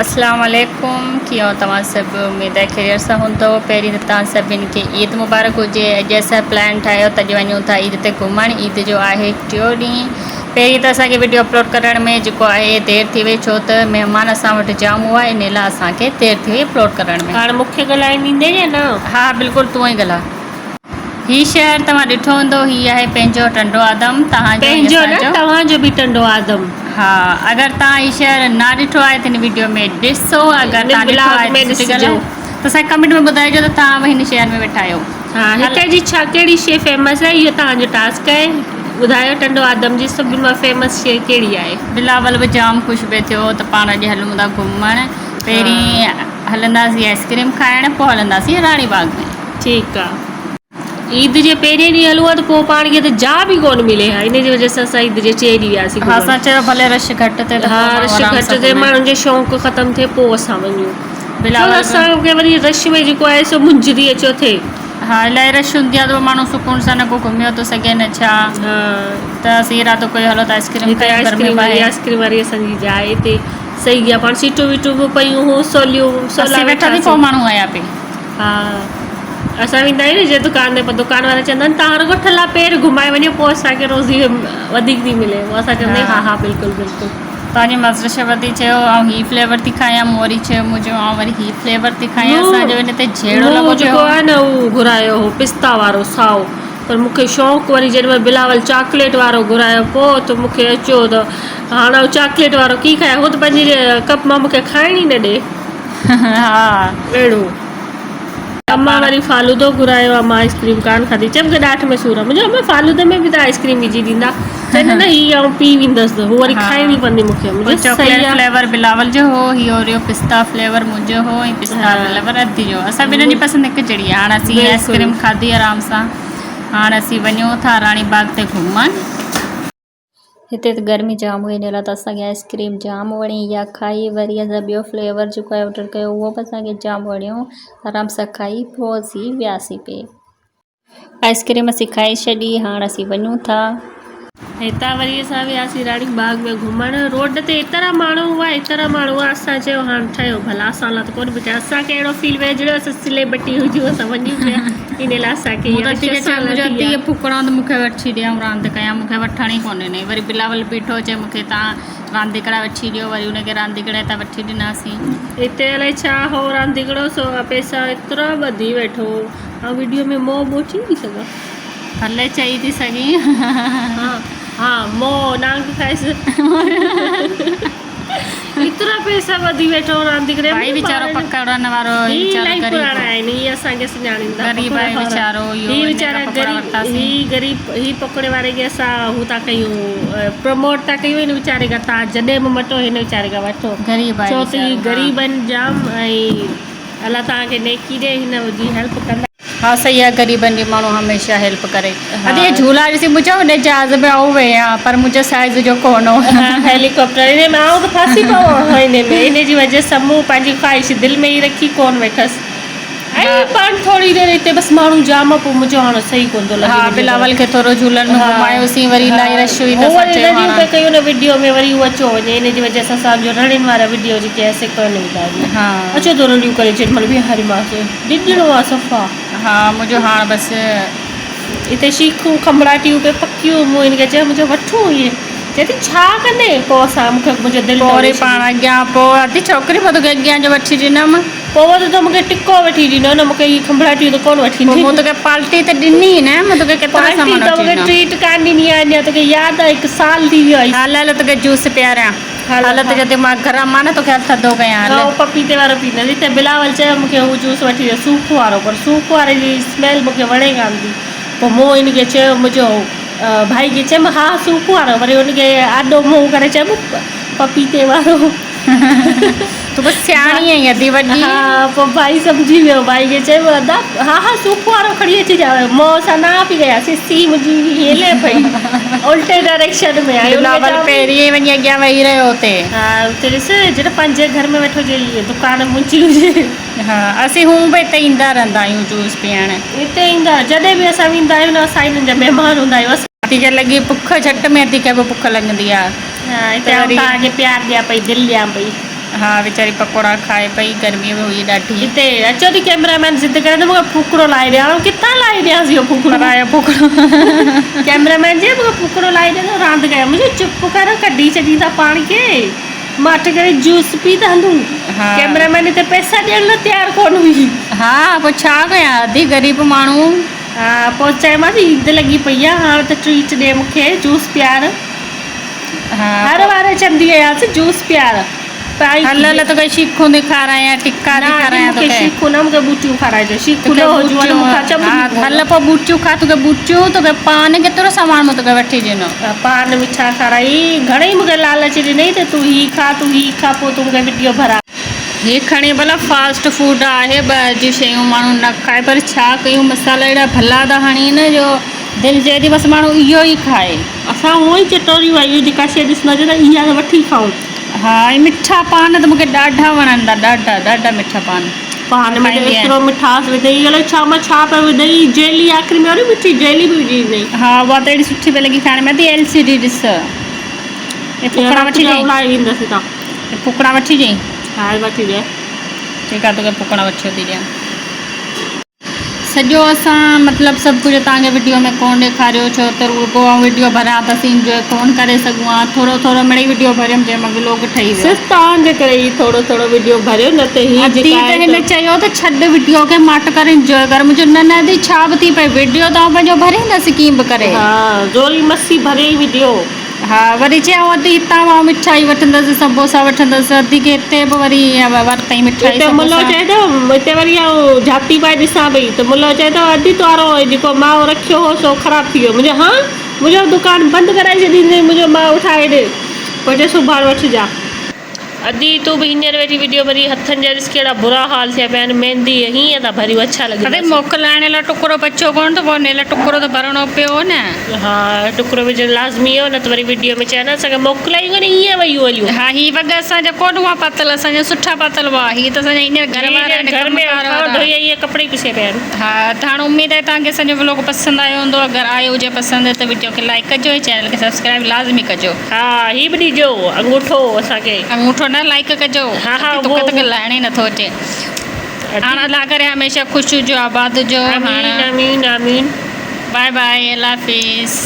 اسلام عليڪم ڪيئن آهيو توهان سڀ اميد آهي خيريت سان هوندو پهرين ته توهان سڀني کي عيد مبارڪ هجي اڄ اسان پلان ٺاهيو ته اڄ وڃون ٿا عيد تي گهمڻ عيد جو آهي ٽيو ڏينهن پهرين ته اسان کي وڊيو اپلوڊ ڪرڻ ۾ جيڪو آهي دير ٿي وئي ڇو ته مهمان اسان وٽ جام هئا ان لاء اسان کي دير ٿي وئي اپلوڊ ڪرڻ ۾. هاڻ مونکي ڳالهائڻ ڏيندين يا نه؟ ها بلڪل تون ئي ڳالهاء. هي شهر توهان ڏٺو هوندو هي آهي پنهنجو ٽنڊو آدم توهان جو ۽ پنهنجو اسان نه جو. توهان جو به ٽنڊو آدم. ها اگر توهان هي شهر نه ڏٺو آهي ته هن وڊيو ۾ ڏسو اگر هن توهان ڏٺو بلاگ آهي ۾ ته سٺي ڏسجو. ڳالهه آهي ته اسان کي ڪمينٽ ۾ ٻڌائجو ته توهان به هن شهر ۾ ويٺا آهيو. ها هتي جي ڇا ڪهڙي شي فيمس آهي اهو توهان جو ٽاسڪ آهي ٻڌايو ٽنڊو آدم جي سڀني مان فيمس شي ڪهڙي آهي. بلاول به جام خوش پئي ٿيو ته پاڻ اڄ هلون ٿا گهمڻ پهرين هلنداسين آئس ڪريم کائڻ پوء هلنداسين راڻي باغ ۾. ٺيڪ آ. عيد جي پهرين ڏينهن هلون ها ته پوء پاڻ کي ته جاء به ڪونه ملي ها ان جي وجه سان اسان عيد جي ٽئين ڏينهن وياسين ها اسان چيو ڀلي رش گهٽ ٿئي ته ها پوء رش ماڻهو آرام گهٽ سان ٿئي گهمي. ماڻهن جو شوق ختم ٿئي پوء اسان وڃون ڇو بلاول ته اسان کي وري رش ۾ جيڪو آهي سو منجهري اچيو ٿئي. ها الاهي رش هوندي آ ته پوء ماڻهو سڪون سان نه ڪو گهميو ٿو سگهي نه ڇا ها ته اسين ارادو ڪيو هلو ته آئس ڪريم هتي کايون آئس گرمي ڪريم به واري آهي. آئس ڪريم واري اسان جي جاء هتي صحيح آ پاڻ سيٽون ويٽون به پيون هيون سوليون سولا اسين ويٺاسين پوء ويٺاسين. ماڻهو آيا پئي. ها اسان ويندا آهيون نه جنهن دڪان تي پوء دڪان وارا چوندا آهن توهان رڳو ٺلها پير گهمائي وڃو پوء اسان کي روزي وڌيڪ ٿي ملي پوء اسان چوندا آهيون ها ها بلڪل بلڪل. توهان جي مزو شربت ٿي چيو آئون هي فليور ٿي کايان مون وري چيو مون چيو آئون وري هي فليور ٿي کايان اسان جو ان تي جهيڙو لڳو مون پيو جيڪو هو. آهي نه اهو گهرايو هو پستا وارو سائو پر مون کي شوق وري جيڏي مهل بلاول چاڪليٽ وارو گهرايو پوء ته مون کي اچيو ته هاڻ آئون چاڪليٽ وارو ڪي کايان هو ته پنهنجي ڪپ مان مون کي کائڻ ئي نه ڏي. ها اهڙو. امان وري فالودو گهرايو آ مان آئسڪريم ڪانه کاڌي چيم مونکي ڏاٺ ۾ سور آ منهنجو امان فالودي ۾ به ته آئسڪريم وجهي ڏيندا چئي نه نه هي آئون پي ويندس هو وري کائڻي پوندي مونکي هو منهنجو چاڪليٽ صحيح آ فليور بلاول جو هو هي اوريو پستا فليور منهنجو هو ۽ پستا فليور ادي جو اسان ٻنهن جي پسند هڪ جهڙي آ هاڻ اسين آئسڪريم کاڌي آرام سان هاڻ اسين وڃون ٿا راڻي باغ تي گهمڻ. هتي ته گرمي جام هئي ان لاء ته اسان کي آئس ڪريم جام وڻي اها کائي وري اسان ٻيو فليور جيڪو آهي آرڊر ڪيو اهو به اسان کي جام وڻيو آرام سان کائي پوء اسين وياسين پي آئس ڪريم اسين کائي ڇڏي هاڻ اسين وڃون ٿا. هتان وري اسان وياسين راڻي باغ ۾ گهمڻ روڊ تي ايترا ماڻهو هئا ايترا ماڻهو هئا اسان چيو هاڻ ٺهيو ڀلا اسان لاء ته ڪونه بيٺا اسان کي اهڙو فيل پيو جهڙو اسان سليبرٽي هجون اسان وڃون پيا ان لاء اسان کي مون ته ادي کي چيو منهنجو ادي اهي ڦوڪڻا ته مون کي وٺي ڏي آئون راند ڪيان مون کي وٺڻ ئي ڪونه ڏنائين وري بلاول بيٺو چئي مون کي تان رانديڪڙا وٺي ڏيو وري ان کي رانديڪڙا هتان وٺي ڏناسين. هتي الائي ڇا هو رانديڪڙو سو پئسا ايترا ٻڌي ويٺو هو آئون وڊيو ۾ مئو ٻو چئي ٿي سگهان. ڀلي چئي ٿي سگهين. ها ها مئو نانگ کائيس. ايترا پئسا وڌي ويٺو رانديگري ڀائي ويچارو پڪوڙن وارو هي ويچارو الاهي غريب پراڻا آهن هي اسان کي سڃاڻين ٿا غريب آهي ويچارو اهو هي ان ويچارا کان پڪوڙا غريب ورتاسين هي غريب هي پڪوڙي واري کي اسان هو ٿا ڪيون پروموٽ ٿا ڪيون هن ويچاري کان تان جڏهن به مٽو هن ويچاري کان وٺو غريب آهي ڇو ته هي ويچارو ها غريب آهن جام ۽ الله توهان کي نيڪي ڏي هن جي هيلپ ڪندا. ها صحيح آ غريبن جي ماڻهو هميشه هيلپ ڪري ادي اهي جهولا ڏسي مون چيو هن جهاز ۾ آئون ويهان پر منهنجي سائيز جو ڪونه هو. ها هيليڪاپٽر انهي ۾ آئون ته ڦاسي پوان ها انهي ۾ انهي جي وجه سان مون پنهنجي خواهش دل ۾ ئي رکي ڪونه ويٺس ۽ پاڻ ٿوري دير هتي بس ماڻهو جام پوء منهنجو هاڻ صحيح ڪونه ٿو لڳي ها بلاول کي ٿورو جهولن ۾ گهمايوسين وري الاهي رش هئي ته هو اسان وري چيو رڙيون هاڻ پئي ڪيون نه وڊيو ۾ وري هو اچو وڃي انهي جي وجه سان اسان جو رڙين وارا وڊيو جيڪي آهي سي ڪونه وڌا ها اچو ٿو رڙيون ڪري جيڏي مهل ويهاريمانس ڊڄڻو آ صفا. ها منهنجو هاڻ بس. اتي شيخون کنڀڙاٽيون پئي پڪيون مون هن کي چيو منهنجو وٺون اهي چئي ٿي ڇا ڪندين پوء اسان مون کي منهنجو دل پوء وري ٽوڙي پاڻ ڇڏيو. اڳيان پوء ادي ڇوڪري مان توکي اڳيان جو وٺي ڏنم. پوء ته تو مون کي ٽڪو وٺي ڏنو نه مون کي اهي کنڀڙاٽيون ته ڪونه وٺي پوء ڏني. مون توکي پالٽي ته ڏني نه مون توکي ڪيترو پالٽي سامان تو وٺي مون کي ڏنو. ٽريٽ ڪانه ڏني آ اڃا توکي ياد آ هڪ سال ٿي ويو آ. هل هل توکي جوس پياريان. هل هل تنهنجو دماغ گرم آ نه توکي هل ٿڌو ڪيان هل. آئون پپيتي وارو پيئندس. هتي بلاول چيو مون کي هو جوس وٺي ڏي صوف وارو پر صوف واري جي اسميل مون کي وڻي ڪانه ٿي پوء مون هن کي چيو منهنجو ڀائي کي چيم ها صوف وارو وري هن کي آڏو منهن ڪري چيم پپيتي وارو. تون بس سياڻي آهين ادي وڏي. ها پوء ڀائي سمجهي ويو ڀائي کي چيم ادا ها ها صوف وارو کڻي اچجان منهن سان نه پئي ڪيان سسي منهنجي هلي پئي الٽي ڊائريڪشن ۾ آئي بلاول پهرين ئي وڃي اڳيان ويهي رهيو اتي. ها اتي ڏس جهڙو پنهنجي گهر ۾ ويٺو هجي هي دڪان منهنجي هجي. ها اسين هون به هتي ايندا رهندا آهيون جوس پيئڻ. هتي ايندا جڏهن به اسان ويندا آهيون نه اسان هنن جا مهمان هوندا آهيون. ادي کي لڳي بک جهٽ ۾ ادي کي به بک لڳندي آهي. ها هتي آئون توهان کي پيار ڏيان پئي دل ڏيان پئي. ها ويچاري پڪوڙا کائي پئي گرمي به هئي ڏاڍي. هتي اچو ٿي ڪيمرا مين ضد ڪري ته مونکي ڦوڪڙو لائي ڏي هاڻ ڪٿان لائي ڏيانس اهو ڦوڪڙو. پرايو ڦوڪڙو. ڪيمرا مين چي مونکي ڦوڪڙو لائي ڏي ته راند ڪيان مون چيو چپ ڪر ڪڍي ڇڏيندا پاڻ کي ماٺ ڪري جوس پي ته هلون. ها. ڪيمرا مين هتي پئسا ڏيڻ لاء تيار ڪونه هئي. ها پوء ڇا ڪيان ادي غريب ماڻهو. ها پوء چيومانس عيد لڳي پئي آ هاڻ ته ٽريٽ ڏي مونکي جوس پيار. ها هر واري چوندي آهيانس جوس پيار. هل هل توکي شيخون ٿي کارايان ٽڪا ٿي کارايان توکي شيخون نه مونکي ٻوٽيون کارائجو شيخون نه هجون وري مونکان چنبڙي پوندو. هل پوء ٻوٽيون کا توکي ٻوٽيون توکي پان ڪيترو سامان مون توکي وٺي ڏنو. پان مٺا کارائي گهڻئي مونکي لالچ ڏنئي ته تون هي کا تون هي کا پوء تون مونکي وڊيو ڀراء. هي کڻي ڀلا فاسٽ فوڊ آهي ٻاهر جون شيون ماڻهو نه کائي پر ڇا ڪيون مصالحا اهڙا ڀلا ٿا هڻين جو دل چئي ٿي بس ماڻهو اهو ئي کائي. اسان هونئن ئي چٽوريون آهيون جيڪا شيء ڏسندا چوندا اها ته وٺي کائون. ها ۽ مٺا پان ته مونکي ڏاڍا وڻن ٿا ڏاڍا ڏاڍا مٺا پان. پان ۾ ته ايترو مٺاس وڌئي الائي ڇا مان ڇا پيو وڌئي جيلي آخري ۾ وري مٺي جيلي به وجهي ڏنئي. ها اها ته اهڙي سٺي پئي لڳي کائڻ ۾ ادي ايل سي ڊي ڏس اي ڦڪڙا وٺي ڏئي. اڙائي ويندس هتان. ڦڪڙا وٺي ڏئي. ها وٺي ڏي. ٺيڪ آ توکي ڦڪڙا وٺيو ٿي ڏيان. سڄو اسان مطلب سڀ ڪجهه توهان کي وڊيو ۾ ڪون ڏيکاريو ڇو ته رڳو آئون وڊيو ڀريان ته اسين انجوائي ڪون ڪري سگهون ها ٿورو ٿورو مڙئي وڊيو ڀريم جنهن مان ولوگ ٺهي ويو. صرف توهان جي ڪري ئي ٿورو ٿورو وڊيو ڀريو نه ته هي ادي جيڪا ته آهي هن ته. چيو ته ڇڏ وڊيو کي ماٺ ڪر انجوائي ڪر مون چيو نه نه ادي ڇا به ٿي پئي وڊيو ته آئون پنهنجو ڀريندس ڪيئن به ڪري. ها زوري مسي ڀريئي وڊيو. ها وري چيائون ادي هتان به آئون مٺائي وٺندس سمبوسا وٺندس ادي کي هتي به وري ورتائين مٺائي هتي ملو سمبوسا. چئي ٿو هتي وري آئون جهاتي پائي ڏسان پئي ته ملو چئي ٿو ادي توارو جيڪو مائو رکيو هو سو خراب ٿي ويو مون چيو ها منهنجو دڪان بند ڪرائي ڇڏيندين منهنجو مائو ٺاهي ڏي پوء چئي سڀاڻ وٺجان. ادي تون به هينئر ويٺي وڊيو ڀري هٿن جا ڏس ڪهڙا برا حال ٿيا پيا آهن ميندي هيئن ٿا ڀريون اڇا ادي لڳنداسين. موڪلائڻ لاء ٽڪرو بچيو ڪونه ته پوء انهي لاء ٽڪرو ته ڀرڻو پيو نه. ها ٽڪرو وجهڻ لازمي هو نه ته وري وڊيو ۾ چئن اسان کي موڪلايون ڪونه ايئن ويون هليون. ها هي وڳا اسان جا ڪونه هئا پاتل اسان جا سٺا پاتل هئا هي ته اسان جا هينئر گهر وارا آهن گهر ڪم ۾ ڪار اٿا وارا. ڌوئي ايئن ڪپڙا ئي پسيا پيا آهن. ها ته هاڻ اميد آهي توهان کي اسان جو ولوگ پسند آيو هوندو اگر آيو هجي پسند ته وڊيو کي لائيڪ ڪجو ۽ چينل کي سبسڪرائب لازمي ڪجو. ها هي به ڏجو انگوٺو اسان کي. انگوٺو نه لائيڪ ڪجو. ها ها توکي ته ڳالهائڻ ئي نٿو اچي. هاڻ الله ڪري هميشه خوش هجو آباد هجو. آمين آمين آمين. باء باء الله حافظ.